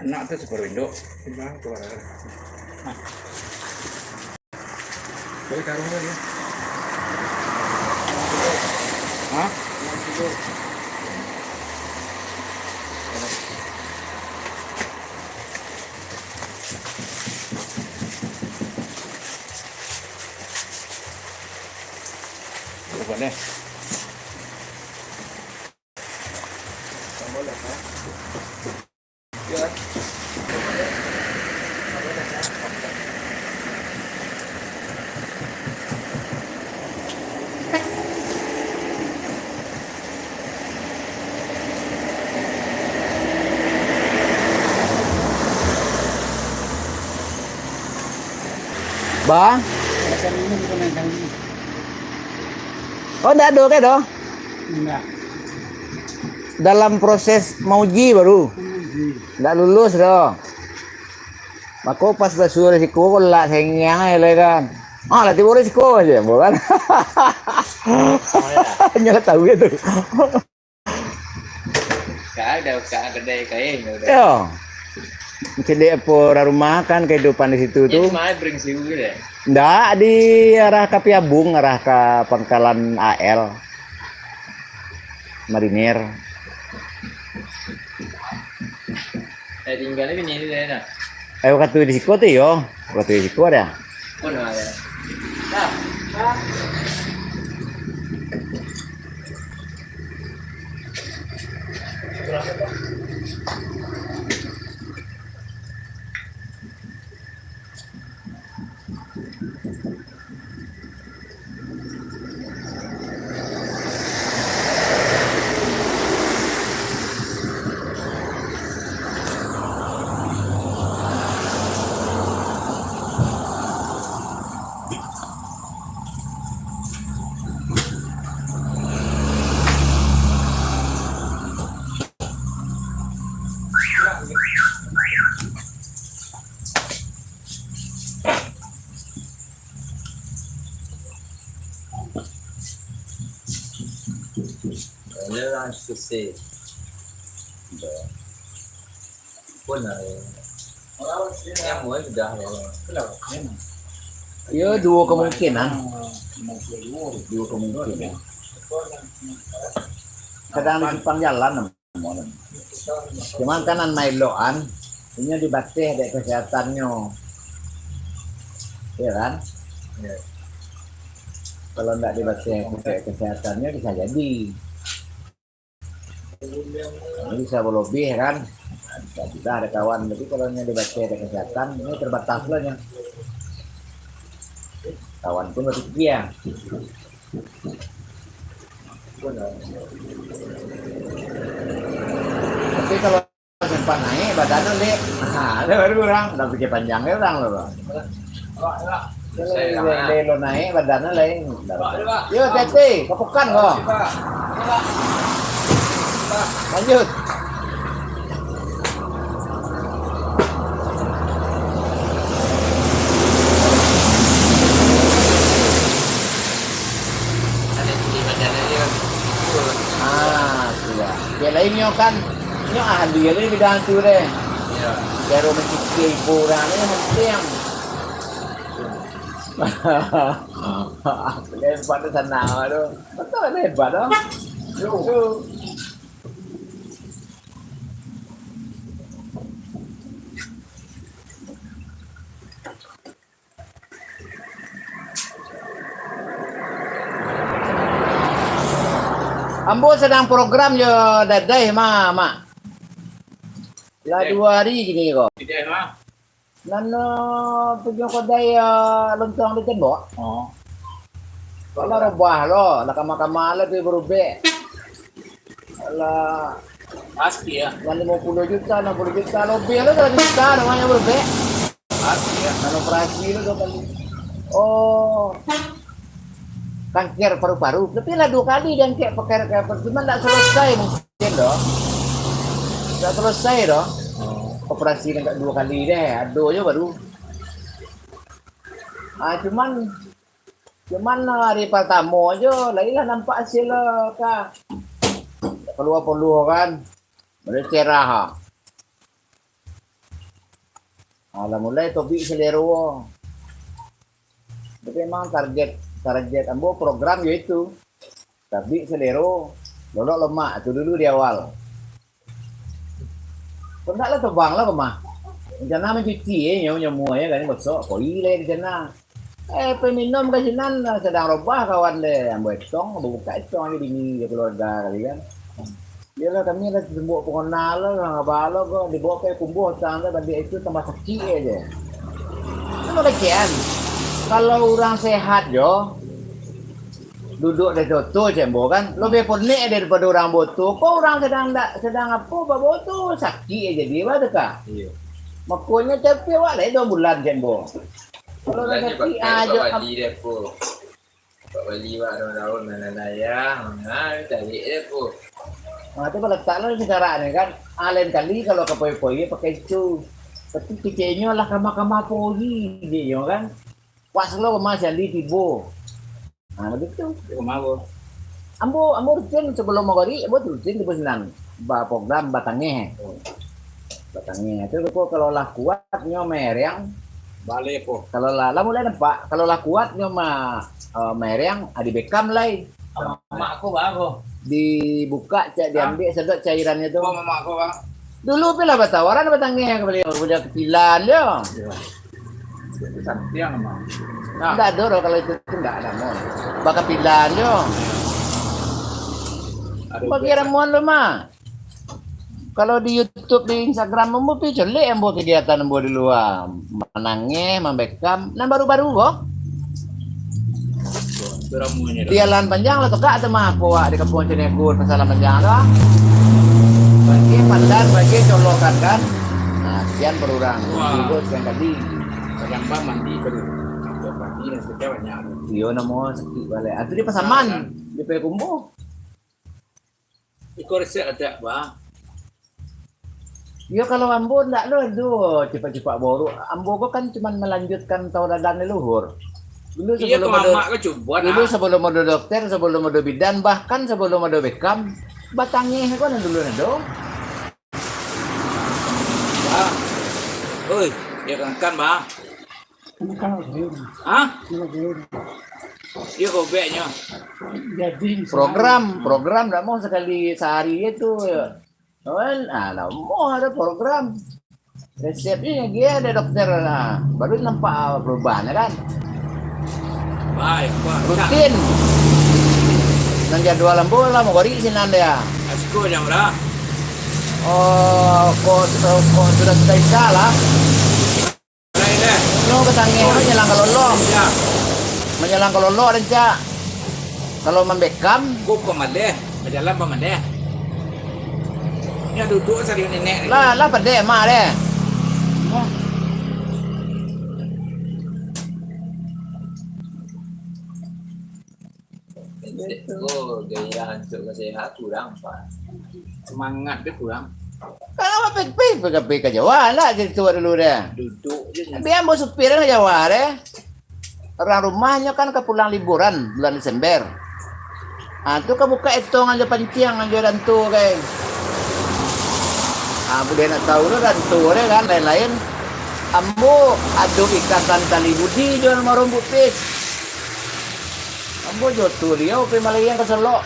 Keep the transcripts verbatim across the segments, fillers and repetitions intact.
Anak tu saparuah induak. Bang, tu barang. Hah. Balik karung lagi. Hah? Apa deh? Ba? Oh, ndak ado ka doh? Ndak. Dalam proses mauji baru. Mauji. Ndak lulus doh. Mako pas basuo di siko, ko lah sengiang aja lah kan. Ah, lah tibo di siko aja, ambo kan. Nyo lah tahu gitu. Ka ada, ka ada dai kain, udah. Yo. Cedek apo urang rumah kan kehidupan di situ tu. Ini mah bring siu gitu ya. Ndak, di arah ka Piabung, arah ka pangkalan A L. Marinir. Eh, tinggal ni bini ni dah. Eh, wakatu di siko tu yo. Wakatu di siko dah. Pun ada. Dah. Ini lah sisi. Pun lah, ya. Yang mau sudah, ya. Yo, duo kemungkinan. Duo kemungkinan. Kadang di simpang jalan. Cuman kan nan maelok-an, inyo dibateh dek kesehatannyo. Iyo kan? Iyo. Kalau ndak dibateh dek kesehatannyo, bisa jadi. Ini bisa balobih kan? Bisa juo ado kawan, tapi kalau inyo dibateh dek kesehatan, inyo terbatas lah nyo. Kawan pun bapikia. Tapi kalau sempat naik badan tu, Dek. Ha, tu baru urang, dah pikir panjang dek urang tu, Bang. Kalau Dek lo naik badan tu lain. Yo, hati-hati, kapukan ko. Lanjut. Ah, sudah. Yang lain nyo kan, nyo ahli lah di bidang tu deh. Iyo. Caro mancikik ibo urang ni hantiang. Hebat tu sanang tu. Betul hebat tu. Tu. Ambo sadang program jo Dadai, ma, Mak. Lah duo hari kini ko. Nan, eh, punyo kodai, eh, lontong di tembok. Oh. Alah robah lo, lah kama-kama lah tu barubek. Alah. Pasti, yo. Nan limo puluah juta, anam puluah juta, lobih lo saratus juta namonyo barubek. Pasti, yo. Nan operasi lo duo kali. Oh. Kanker paru-paru. Tapi lah duo kali diangkek pakai reka-, cuma ndak selesai mungkin doh. Ndak selesai doh. Oh. Operasi nan kaduo kali deh, ado juo baru. Ah, cuman, cuman hari partamo juo, lai lah nampak hasil, ka kalua poluah kan. Mulai cerah, ha. Alah mulai tobik selero. Tapi emang target, target ambo program yo itu. Tabik selero, lolok lemak tu dulu di awal. Kok ndak lah tobang lah ko mah. Rencana mancuci eh, nyo, nyo muo eh, kan gosok, koi lai rencana. Eh, peminum ka sinan lah, sadang robah kawan deh, ambo etong, ambo bukak etong ajo bini jo keluarga kali kan. Iyolah, kami lah tumbuk pangana lah, urang abah lo ko, dibawa ka kumbuah utang tu, baliak itu tambah sakik aja. Itu lo kecekan. Kalau urang sehat jo, duduk di toto cek ambo kan, lebih ponek daripado urang boto. Ko urang sadang dak, sadang apo, baboto, sakik aja dia, bah, tu ka. Iyo. Makonyo tapi awak lai duo bulan cek ambo. Kalau urang sakik aja, bak bali deh, po. Bak bali wak daun-daun, nan ayah, nah, cari deh, po. Nah, tu balatak lah sekarang ni kan. Ah, lain kali kalau ka poi-poi, pakai itu. Tapi kecenyo lah kama-kama poi, dia kan. Pas lo rumah si Ali tibo. Ha, bagitu. Di rumah ambo. Ambo, ambo rutin sabalum magharib, ambo rutin tibo sinan. Baprogram batangeh. Oh. Batangeh. Tu ko kalau lah kuat nyo maeriang. Baleh po. Kalau lah, lah mulai nampak, kalau lah kuat nyo ma-, eh, maeriang, ah, dibekam lai. Mamak ko bago. Dibuka, cak, diambiak sedot cairannyo tu. Ko mamak ko, Bang. Dulu pi lah batawaran batangeh ka baliau, budak kapilan jo. Iyo. Itu santiang mah. Nah. Ndak ado doh kalau itu tu ndak ado, Mon. Bakapilan jo. Ado bagi duit, Ramon lo mah. Kalau di YouTube, di Instagram ambo pi colek ambo kegiatan ambo di lua. Manangeh, mambekam. Nan baru-baru ko. Itu ramuannya dah. Di Alahan Panjang lah tegak tu mah, apo wak di Kampuang Cinegun, Pasar Alahan Panjang tu. Bagi pandan, bagi colokan kan. Nah, sekian per urang. Wah. Tigo sekian kali. Padang bah mandi terus. Untuk pagi dan kerja banyak. Iyo, namo sakik balai. Ah, tu di Pasaman, kan? Di Payakumbuh. Iko resep aja, Bang. Yo, kalau ambo ndak lo, aduh, cepat-cepat borok. Ambo ko kan cuman melanjutkan tauladan leluhur. Dulu iyo, sebelum ado, mamak ko cubo, dulu nah. Sebelum ado dokter, sebelum ado bidan, bahkan sebelum ado bekam, batangeh ko nan dulu nado. Ah. Oi, dia kan, Bang. Hah? Iyo, gobeknyo. Jadi, program, program ndak mau sakali sahari itu. Kan, ah, ndak mau ado program. Resepnyo lagi ado dokter, nah, baru nampak perubahan, kan? Baik, Pak. Rutin. Nan jadwal ambo lah, magharib sinan dia. Asko jam bara? Oh, kok, kok sudah selesai lah. Nyo ka tangeh, manyalang ka lolok. Manyalang ka lolok, rancak. Kalau mambekam. Ko pamaleh, bajalan pamaleh. Nyo duduak sari nenek. Lah, lah padek mak deh. Ko gairah untuak ka sehat kurang, Pak. Semangat tu kurang. Kalau pik-pik, pik-pik ka Jawa lah, cerita dulu deh. Duduk je. Tapi ambo supir ka Jawa deh. Urang rumahnyo kan ka pulang liburan bulan Desember. Ah, tu ka buka etong aja panciang aja dan tu, kan. Ah, buliah nak tahu tu dan tu deh kan, lain-lain. Ambo ado ikatan tali budi jo almarhum Bupis. Ambo joto liau pai malarian ka Solok.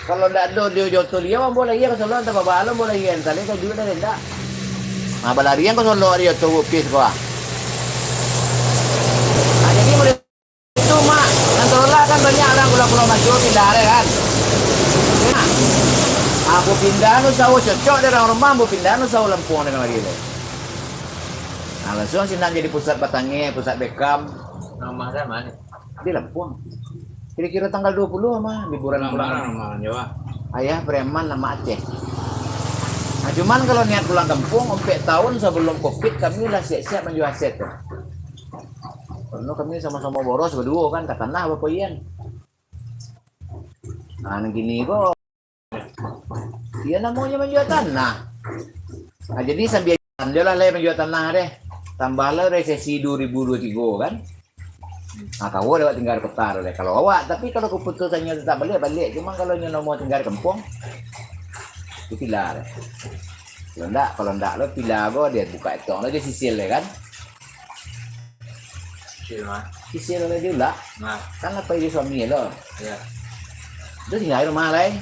Kalau ndak ado dio joto liau, ambo larian ka Solok, antah babalo ambo larian, antah lai ka duit dari ndak. Ah, balarian ka Solok dio tu Bupis ko ah. Ah, jadi mulai itu, Mak, nan tolak kan banyak urang Pulau-Pulau Majo pindah deh kan. Nah, ambo pindah nu sawo cocok deh urang rumah, ambo pindah nu sawo lampuang deh lagi deh. Nah, langsuang sinan jadi pusat batangeh, pusat bekam. Rumah sama ni. Di Lampuang. Kira-kira tanggal dua puluh mah liburan pulang. Ayah preman nama Aceh. Nah, cuman kalau niat pulang kampung, ompek tahun sebelum covid kami lah siap-siap manjua aset tu. Karena kami sama-sama boros baduo kan, ka tanah bapoian. Nah, nan kini ko Iyo, namonyo manjua tanah. Nah, jadi sambilan jo lah lai manjua tanah deh. Tambah lah resesi dua ribu dua tigo kan. Nah, kawo dek awak tingga di kota tu deh. Kalau awak, tapi kalau keputusannyo tetap baliak, baliak. Cuma kalau nyo namo tingga di kampuang, itu kila deh. Kalau ndak, kalau ndak lo pila ko, dia buka etong lo, dia sisil dia kan. Sisil mah. Sisil lo dia lah. Nah. Kan apa dia suami lo. Ya. Itu tinggal di rumah lah.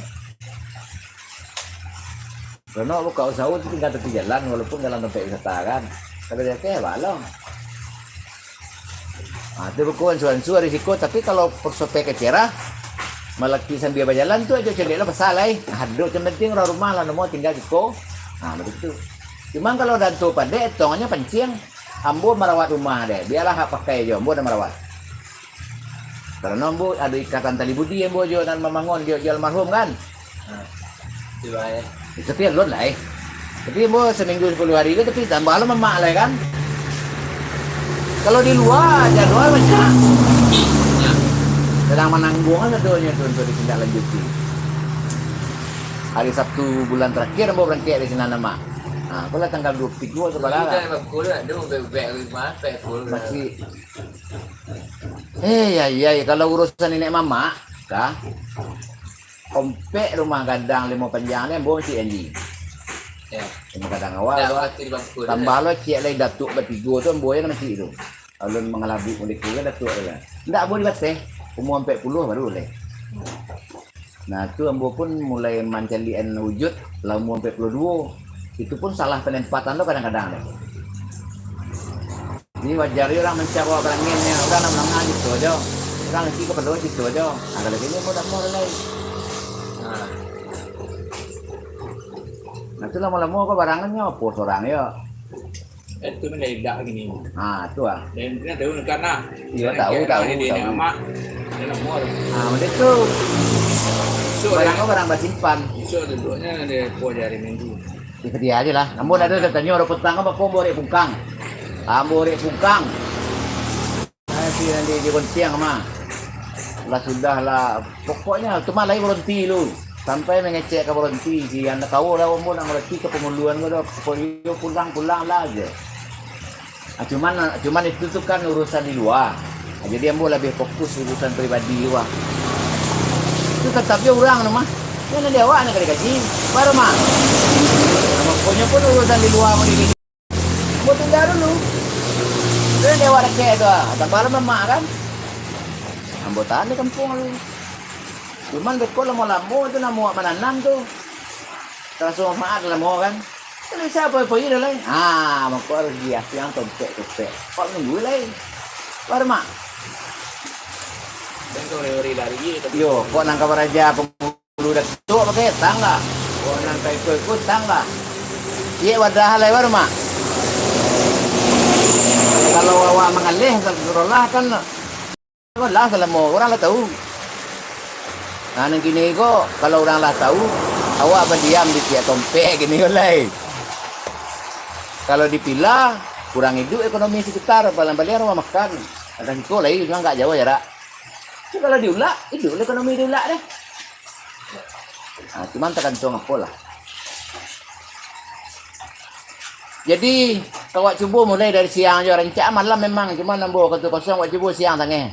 Karena buka usaha tu tinggal tepi jalan, walaupun dalam tempat wisata kan. Kalau dia kayak balong. Ah, tu bukan suan-suan risiko, tapi kalau prospek ka cerah, malaki sambil bajalan tu aja cendek lah pasal ai. Nah, duduk yang penting orang rumah lah namo tinggal siko. Nah, begitu. Cuman kalau danto padek, etongnyo panciang, ambo marawat rumah deh. Biarlah hak pakai jo, ambo dah marawat. Karena ambo ada ikatan tali budi ambo jo nan mamangon jo, jo almarhum kan. Nah, itu lah, ya. Tapi alun lah, eh. Tapi ambo seminggu sepuluh hari ko, tapi tambah lo mamak lah, kan. Kalau di luar, jadwal banyak. Sedang menanggung kan, satunya tu untuk ditindak lanjuti. Hari Sabtu bulan terakhir ambo berangkat di sinan, Mak. Ha, aku lah tanggal dua puluh tiga tu bala lah. Masih. Eh, ya, ya, ya. Kalau urusan nenek mamak, kah? Kompek rumah gadang limo panjang ni, ambo masih janji. Ya. Rumah gadang awal tu. Tambah lo ciek lai datuk batigo tu, ambo je masih tu. Alun mangalabi pun dikira datuk tu lah. Ndak ambo di bateh, umur ampek puluh baru lai. Nah, tu ambo pun mulai mancaliakan wujud lah umur ampek puluh duo. Itu pun salah penempatan tu kadang-kadang deh. Jadi wajar jo urang mancaro barangin ni, urang nak manangah situ ajo. Urang isi kapalo situ ajo. Nah, kalau kini mau tak mau lai. Nah. Nah, tu lamo-lamo ko barangan nyo apo sorang yo. Eh, tu nan dah idak gini. Ha, tu ah. Dan dia tahu nak kana. Iyo, tahu, tahu, tahu. Amak. Dia nak mual. Ha, macam tu. Barang ko barang basimpan. Isu duduknya dia po hari Minggu. Dia kerja aja lah. Ambo ada tanyo orang petang apa, ambo rek pungkang. Ambo rek pungkang. Nah, si nanti di Gontiang mah. Lah sudah lah. Pokoknya tu mah lai berhenti lu. Sampai mengecek ka berhenti si anak kau lah, ambo nak berhenti ka penguluan ko doh. Pokoknya pulang-pulang lah aja. Ah, cuman, cuman itu tu kan urusan di luar. Ah, jadi ambo lebih fokus urusan pribadi wah. Itu tetap je urang tu mah. Kan di awak nak dikaji. Baru mah. Nah, pokoknya pun urusan di luar mau dikaji. Ambo tinggal dulu. Tu nan di awak dakek tu ah. Tambah lah mamak kan. Ambo tahan di kampuang tu. Cuman beko lamo-lamo tu namo awak mananam tu. Taraso manfaat lamo kan. Kan bisa pai-pai dah lai. Ha, mako harus diasiang tompek-tompek. Kok nunggu lai. Baru mak. Kan kau lari-lari je, tapi yo, kok nang ka baraja pengulu datuk pakai tang lah. Kok nang ka iko-iko tang lah. Ciek wadah lai baru mak. Kalau awak mangalih, kalau lah kan Lah salamo urang lah tahu. Nah, nan kini ko, kalau urang lah tahu, awak badiam di tiak tompek kini ko lai. Kalau dipila, kurang iduik ekonomi sekitar, paling-paling rumah makan. Kadang iko lai, memang agak jauh jarak. Tapi kalau diulak, iduik lah ekonomi diulak deh. Nah, cuman tagantuang apo lah. Jadi, awak cubo mulai dari siang jo, rancak malam memang, cuman ambo wakatu kosong, awak cubo siang tangah.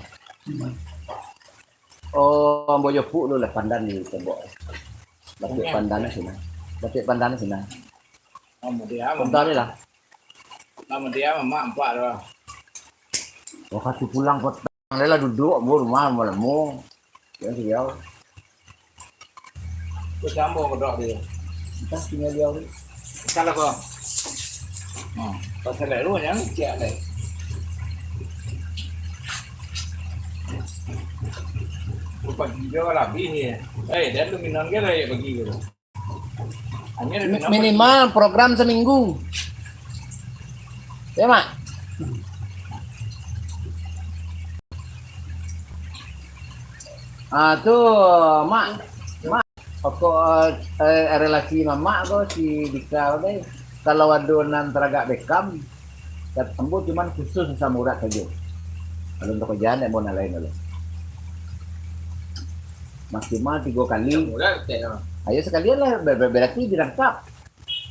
Oh, ambo jopuk dulu lah pandan di tembok. Batik pandan sinan. Batik pandan sinan. Ambo diam, Sebentar ni lah. Ambo diam, mak, empat lah. Wakatu pulang kota. Ang lela duduk, ambo rumah, ambo lamo. Yang diau. Kau sambung ke dok dia? Entah tinggal diau ni. Salah kau. Hmm. Pasal lalu yang cek deh. Kau pagi dia rabi ni. Eh, dia tu minum ke lah ya pagi tu. Minimal program seminggu. Ya, Mak? Ah, tu, Mak. Mak, pokok, eh, relasi mamak ko si Dika ko deh. Kalau ado nan taragak bekam, Kat-, ambo cuman khusus asam urat sajo. Alun tapajahan dek ambo nan lain tu. Maksimal tigo kali. Asam urat kek tu. Ayo sakalian lah, ber-, ber-, berarti dirangkap.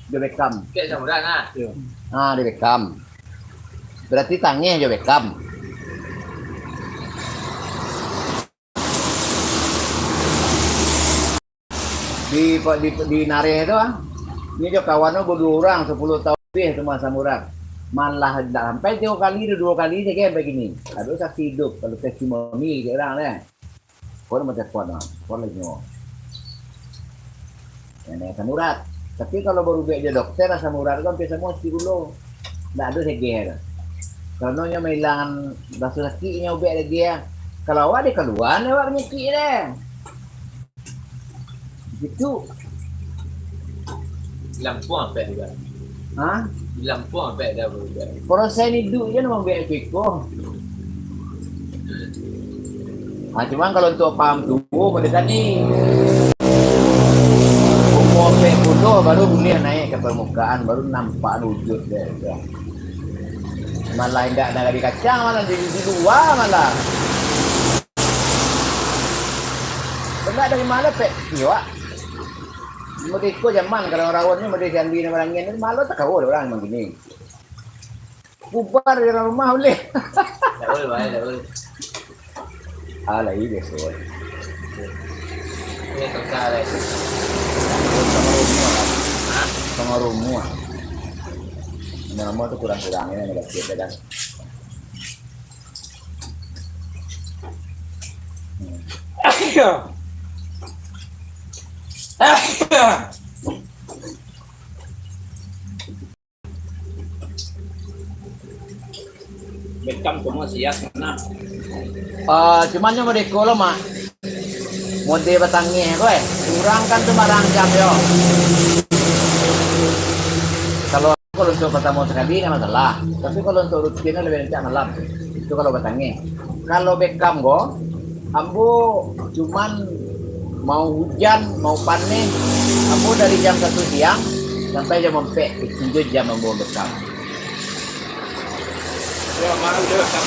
Dio bekam. Kek asam urat nah. Yo. Ah, dio bekam. Berarti tangeh jo bekam. Di, di, di Nareh tu ah. Inyo jo kawan tu baduo urang, sapuluah taun labiah tu mah asam urat. Malah indak sampai tigo kali, duo kali sajo sampai kini. Ado saksi iduik, kalau testimoni cek urang deh. Kau nak telepon, ah. Telepon lagi nyo. Nan asam urat. Tapi kalau barubaik jo dokter, asam urat tu hampir samo saketek pulo. Ndak ado segeh tu. Karano nyo mailangan raso sakik nyo ubaik lagi, ah. Kalau awak dikaluaan awak panyakik deh. Gitu. Lampuang ampek juga. Ha? Lampuang ampek dah berubah. Perasaan iduik je nak mambuek iko-iko. Ha, cuman kalau untuk paham tubuh, model tadi. Umur ampek puluah baru buliah naik ka parmukaan, baru nampak wujud dia tu. Malah indak dari kacang, malah di, di lua malah. Kena dari mana, Pek? Iyo, Wak. Model iko zaman kalau raun ni, model si Andi ni, barangin ni, malu tak kau orang memang gini. Bubar di dalam rumah boleh. Tak boleh, Bang, tak boleh. Ah, lah, iya, biasa. Ini kekal, eh. Sama rumah. Hah? Sama rumah. Nama tu kurang-kurang, ya, negatif, ya, kan? Bekam semua siap sana. Ah, cuman nyo model iko lo, Mak. Model batangih ko, eh. Urang kan tu marangkap yo. Kalau Kalau untuk pertama sekali, nggak masalah. Tapi kalau untuk rutin, lebih encak malam. Itu kalau batangih. Kalau bekam ko, ambo cuman mau hujan, mau paneh, ambo dari jam satu siang sampai jam ampek, itu jam ambo bekam. Ya, malam dia bekam.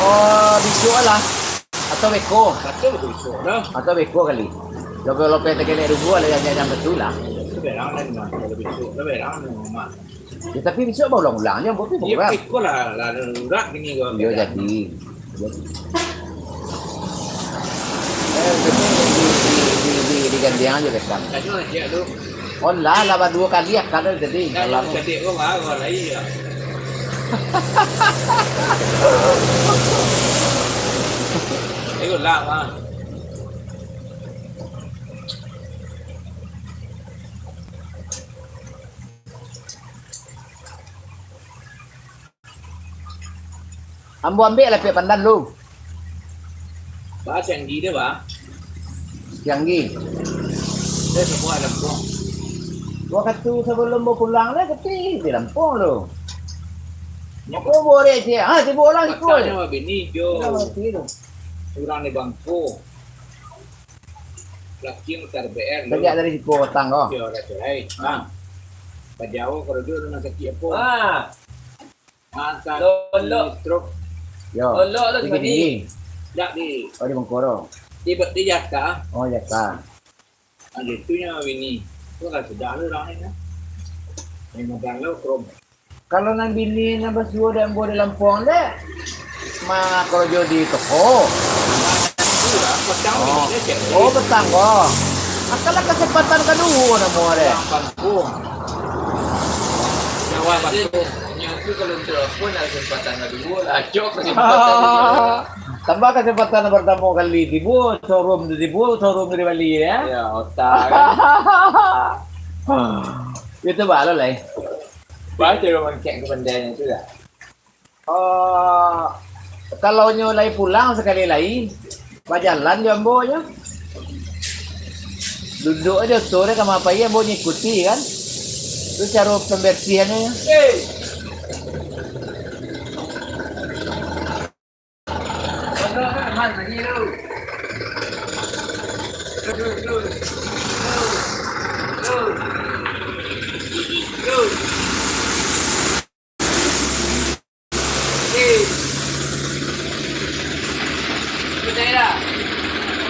Oh, bisuak lah. Atau beko. Atau beko dah. Atau beko kali. Lope-lope tegelek rubuah lah, yang, yang betul lah. Itu berang lah, Mak. Kalau bisuak, itu berang lah, Mak. Ya, tapi bisuak baulang-ulang je, buat tu. Ya, berat. Beko lah, lah, urat gini gua. Yo, jadi. Eh, di, di, di, di, di, digantiang aja, Bekam. Tanya aja lu. Oh, lah, lah, dua kali akal tu tadi. Nah, kalau yang tadi, oh, wah, wah, lah, iya. Ayo, lah, wah. Ambo ambiak lah piak pandan lu. Ba, sianggi dia, ba. Sianggi. Dia semua ada kok. Wakatu sabalum bapulang lah, tapi di Lampung lu. Nyo ko borek sia. Ha, tibo urang ikut. Pacarnya bini jo. Urang mati tu. Urang di Bangko. Laki mutar B R lu. Sejak dari siko patang ko. Yo, dah cerai. Ha. Pajau karajo rumah sakit apo? Ha. Masa Lolok. Stroke. Yo. Lolok tu di sini. Dak di. Oh, di Bengkoro. Di, di Jaka. Oh, Jaka. Nah, gitu nya bini. Tu lah sudah lu orang ni, kan. Yang modal lu, krom. Kalau nan bini nan basuo dek ambo di Lampung dek, ma karajo di toko. Itu lah, petang. Oh. Ni, cek. Oh, petang ko. Akanlah kesempatan kaduo namo dek. Petang pangkuang. Nyawa pangkuang. Nyo tu kalau untuk apa nak kesempatan kaduo lah. Acok kesempatan kaduo. Tambah kesempatan pertama kali tibo, showroom tu tibo, showroom tu dibali, ya. Ya, otak kan. Itu baru lah, eh. Baru dia mangkek ke bendanya tu lah. Oh, kalau nyo lai pulang sakali lai, bajalan jo ambo nyo. Duduk aja tu deh, kama pai ambo ngikuti kan. Tu caro pembersihannya. Eh.